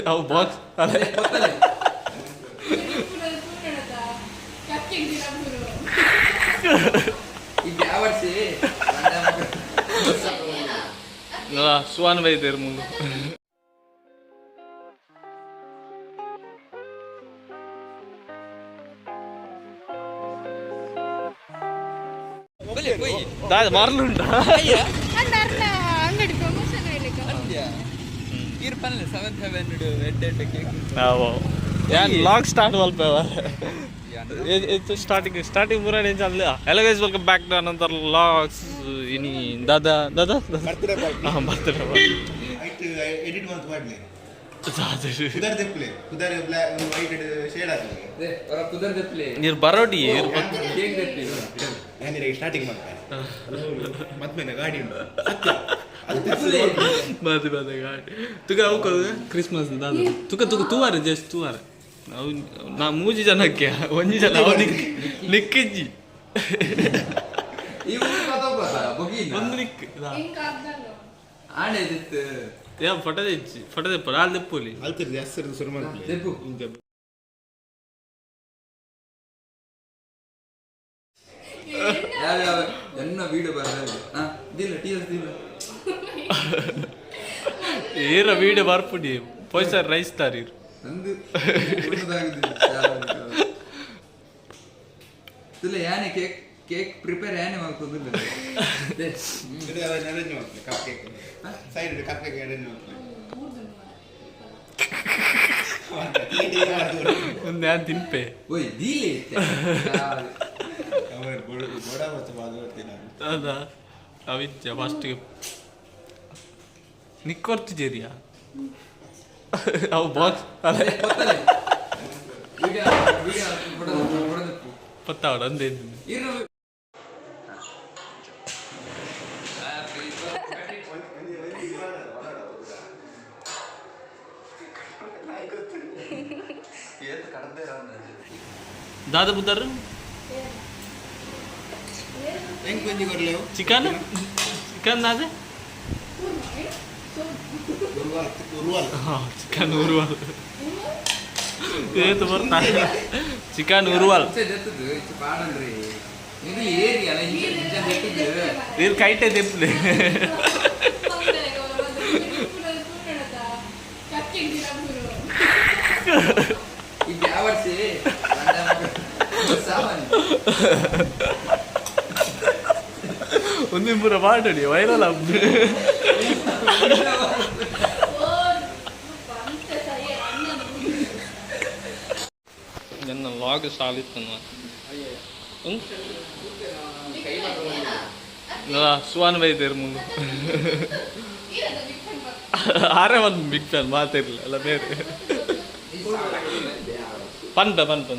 ಅವು ಬಾಕ್ಸ್ ಅದೇ. ಗೊತ್ತಲ್ಲ. ಈ ಬ್ಯಾವರ್ಸಿ. ಸುವಾನ್ ಬೈದೇರು ಮುಂದೆ. ದಾದ ಮರ್ಲುಂಟಾ? ಅಂಗಡಿ ಪ್ರಮೋಷನ್ ಆಯ್ಲಿಕ್ಕೆ. ಈರ್ ಪನ್ಲೆ ಸೆವೆಂತ್ ಹೆವೆನ್ ಎಡ್ ಎಡ್ ಕೇಕ್. ಯಾನ್ ಲಾಗ್ ಸ್ಟಾರ್ಟ್ ಮಲ್ಪ. ಸ್ಟಾರ್ಟಿಂಗ್ ಸ್ಟಾರ್ಟಿಂಗ್ ಪೂರ ಅಲ್ಲ. Hello guys, welcome back to another vlogs. ಇನಿ ದಾದಾ ದಾದಾ ಬರ್ತ್ಡೇ ಪಾರ್ಟಿ. ಹಾಂ, ಬರ್ತ್ಡೇ. ಐಟ್ ಎಡಿಟ್ ಮಂತ್ ಮಾಡ್ಲಿ. ಉದಾರ್ ದೆಪ್ಪಲೆ ಉದಾರ್ ಬ್ಲ್ಯಾಕ್ ವೈಟ್ ಶೇಡ್ ಆಗ್ತದೆ. ಹೊರ ಕುದರ್ ದೆಪ್ಲೆ. ನೀರು ಬರೋಡಿ. ಕೇಕ್ ದೆಪ್ಲೆ. ನಾನು ಸ್ಟಾರ್ಟಿಂಗ್ ಮಾಡ್ತೇನೆ. ಮದ್ಮೇಲೆ ಗಾಡಿ ಉಂಟು ಸತ್ಯ ಅದು. ಬಾದೆ ಬಾದೆ ಗಾಡಿ ತುಕ ಅವು ಕ್ರಿಸ್ಮಸ್ ದಾದ ತುಕ ತುಕ ತೂವಾರೆ, ಜಸ್ಟ್ ತೂವಾರೆ. ಅವು ನಾ ಮೂಜಿ ಜನಕ್ಕೆ ಒಂಜಿ ಜನ ಅವು ನಿಕ್ ನಿಕ್ಕಿಜ್ಜಿ. ಈ ಊರು ಕಥೆ ಬೊಗಿನ. ಒಂದು ನಿಕ್ ಇಂಕ ಅರ್ಧಲ್ಲ. ಆಣೆ ಇದಿತ್ತು. ಯಾ ಫೋಟೋ తెచ్చి ಫೋಟೋ తెಪ್ಪು ರಾಲ್ తెಪ್ಪುಲಿ. ಅಲ್ತಿರ್ದು ಹೆಸರು ಶುರು ಮಾಡ್ಲಿ. ದೆಪ್ಪು. ಯಾವ ಯಾವ ಎನ್ನ ವೀಡಿಯೋ ಬರಲ್ಲ. ಹಾ ದಿಲ್ಲ ಟೀ ದಿಲ್ಲ. ಏರ ವೀಡಿಯೋ ಬರ್ಪುಡಿ ಪೊಯ್ಸರ್ ರೈಸ್ ತಾರೀರ್. ನಂದು ಇಲ್ಲ ಯಾನೆ ಕೇಕ್ ಕೇಕ್ ಪ್ರಿಪೇರ್ ಯಾನೆ ಮಾಡ್ಕೋದಿಲ್ಲ. ಇದು ಅರೇಂಜ್ ಮಾಡ್ಲಿ cup cake side cup cake arrange ಮಾಡ್ಲಿ. ಒಂದು ಯಾನ್ ತಿನ್ಪೆ. ಓಯ್ ದೀಲೆ. ಅವರು ಬೋಡ ಮತ್ತು ಬಾದು ನಾನು. ಅದ ಅವಿದ್ಯ ಫಸ್ಟ್ಗೆ ನಿಕ್ಕೊರ್ತಿದ್ದೀರಿಯಾ ಅವು ಬಾಕ್ಸ್ ಅದೇ. ಗೊತ್ತಲ್ಲ ವಿಡಿಯೋ ವಿಡಿಯೋ ಫೋಟೋ ಫೋಟೋ ದೆಪ್ಪು. ಪತ್ತಾವಡ ಅಂದೇ. ಇರು. ದಾದ ಬುದ್ಧರು. ಹೆಂಗ್ ಬಂದಿ ಕೊರ್ಲೇವು? ಚಿಕನ್ ಚಿಕನ್ ದಾದೆ. ಉರುವಾಲ್ ಉರುವಾಲ್. ಚಿಕನ್ ಉರುವಾಲ್ ಏತು ಬರ್ತಾ ಚಿಕನ್ ಉರುವಾಲ್. ದೆತ್ತದು ಇಚ್ಚ ಪಾಡನ್ರಿ ಇದು ಏರಿಯಲ್ಲ ಇಂಚ ಇಂಚ ದೆತ್ತದು. ನೀರು ಕೈಟೆ ತೆಪ್ಪಲಿ. ಈ ಬ್ಯಾವರ್ಸಿ ಸಾಮಾನ್ಯ. ಒಂದು ಪೂರ ಮಾಡಡಿ ವೈರಲ್. ನನ್ನ ಲಾಗ್ ಸಾಲಿತ್ತು. ಸುವಾನ್ ಬೈದೇರು ಮುಂದೆ ಆರೆ ಒಂದು ಬಿಗ್ ಫ್ಯಾನ್ ಮಾತಿರ್ಲಿಲ್ಲ ಅಲ್ಲ ಬೇರೆ ಪನ್ಪ ಪನ್ಪ.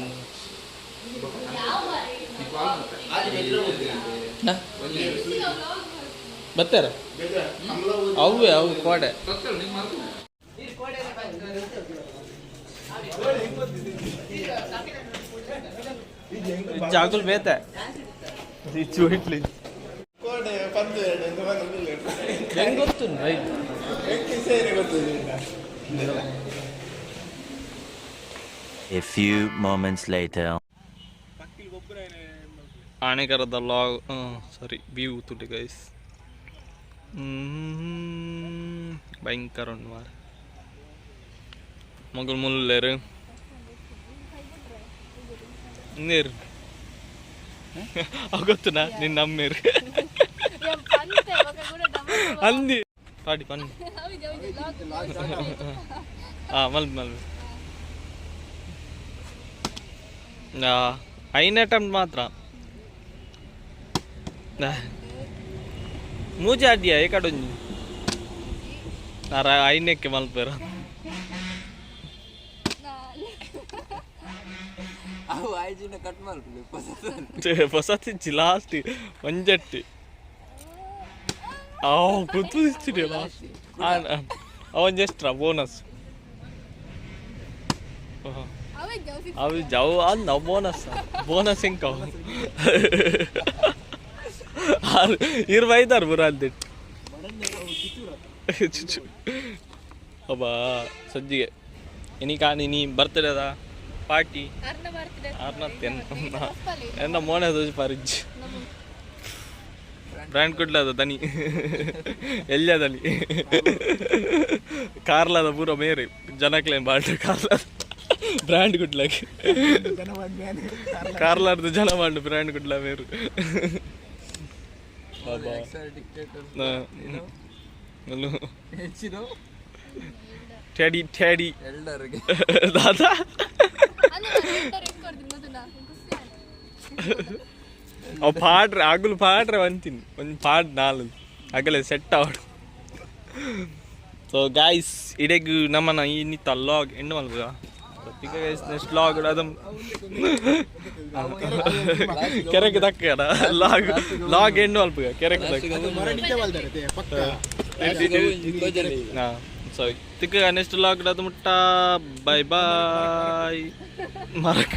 ಬತ್ತಾರ ಅವೇ ಅವು ಕೋಡೆ. ಜಾಗುಲ್ ಬೇತೆ ಇಚ್ಚು ಇಟ್ಲಿ. ಕೋಡೆ ಪಂದು ಎರಡು ಎಂದು ಬಂದು. ಹೆಂಗ್ ಗೊತ್ತು ರೈಟ್? ಹೆಂಗೆ ಸೇರಿ ಗೊತ್ತಿಲ್ಲ. A few moments later. ಆಣೆಕರದ log sorry view ತುಟಿ ಗೈಸ್ ಭಯಂಕರ ಉಂಡು ಮಾರೆ ಮಗಳು ಮುಲ್ಲೇರು ನೀರು ಅವು ಗೊತ್ತುನಾ ನಿನ್ನ ಅಮ್ಮೇರು ಅಂದಿ ಪಾಡಿ ಪನ್ನಿ. ಹಾಂ ಮಲ್ ಮಲ್ ಐನ್ ಅಟೆಂಪ್ಟ್ ಮಾತ್ರ. ಮೂಜಿ ಅಡ್ಡಿಯ ಏ ಕಡೊಂಜಿ ಐನಕ್ಕೆ ಮಲ್ಪೇರ. ಅವು ಆಯ್ಜಿನ ಕಟ್ ಮಾಡ್ಲಿ. ಹೊಸತಿಚ್ಚಿ ಲಾಸ್ಟ್ ಒಂಜಟ್ಟಿ ಅವು ಗುರ್ತು ಲಾಸ್ಟ್ ಅವನ್ ಎಕ್ಸ್ಟ್ರಾ ಬೋನಸ್. ಅವು ಜವು ಅದು ನಾವು ಬೋನಸ್ ಬೋನಸ್ ಎಂಕ ಆರು ಇರು ಬೈದಾರು ಬುರ ಅಂದಿಟ್ಟು. ಅಬ್ಬಾ ಸಜ್ಜಿಗೆ ಇನಿ ಕಾಣಿ ನೀ ಬರ್ತಡೇದ ಪಾರ್ಟಿ. ಅರ್ನ ಬರ್ತ್ಡೇ. ಆರ್ನತ್ತೆ ಎನ್ನ ಮೋನೆ ದೋಜಿ ಪರಿಜ್ ಬ್ರ್ಯಾಂಡ್ ಕುಡ್ಲದ ದನಿ ಎಲ್ಲ ದನಿ ಕಾರ್ಲಾದ ಪೂರ ಮೇರೆ ಜನಕ್ಲೇನ್ ಬಾಲ್ಟ ಕಾರ್ಲಾದ ಬ್ರ್ಯಾಂಡ್ ಕುಡ್ಲಕ್ ಕಾರ್ಲಾರ್ದು ಜನ ಮಾಡು ಬ್ರ್ಯಾಂಡ್ ಕುಡ್ಲ ಮೇರು. ಬಾಬಾ. ಡಿಕ್ಟೇಟರ್. ಅಲ್ಲು. ಹೆಚ್ಚಿನ ಟ್ಯಾಡಿ ಟ್ಯಾಡಿ. ಎಲ್ಡರ್ಗೆ. ದಾದಾ. ಅವು ಪಾಡ್ರೆ ಅಗುಲು ಪಾಡ್ರೆ ಒಂತೀನಿ ಒಂದು ಪಾಡ್ ನಾಲ್ ಅಗಲೆ ಸೆಟ್ ಆವಡು. ಸೊ ಗಾಯ್ಸ್, ಇಡೆಗ್ ನಮ್ಮನ ಈ ನಿತ್ತ ಲಾಗ್ ಎಂಡ್ ಮಲ್ಪುಗ. ಗೈಸ್, ನೆಕ್ಸ್ಟ್ ಲಾಗ್ ಅದು ಕೆರೆಗೆ ತಕ್ಕ ಲಾಗ್ ಲಾಗ್ ಎಂಡ್ ಮಲ್ಪುಗ ಕೆರೆಗೆ ತಕ್ಕ. ಪಕ್ಕ. ಹಾಂ, ಸೊ ತಿಕ್ಕ ನೆಕ್ಸ್ಟ್ ಲಾಗ್ ಅದು ಮುಟ್ಟ. Bye bye ಮರಕ್.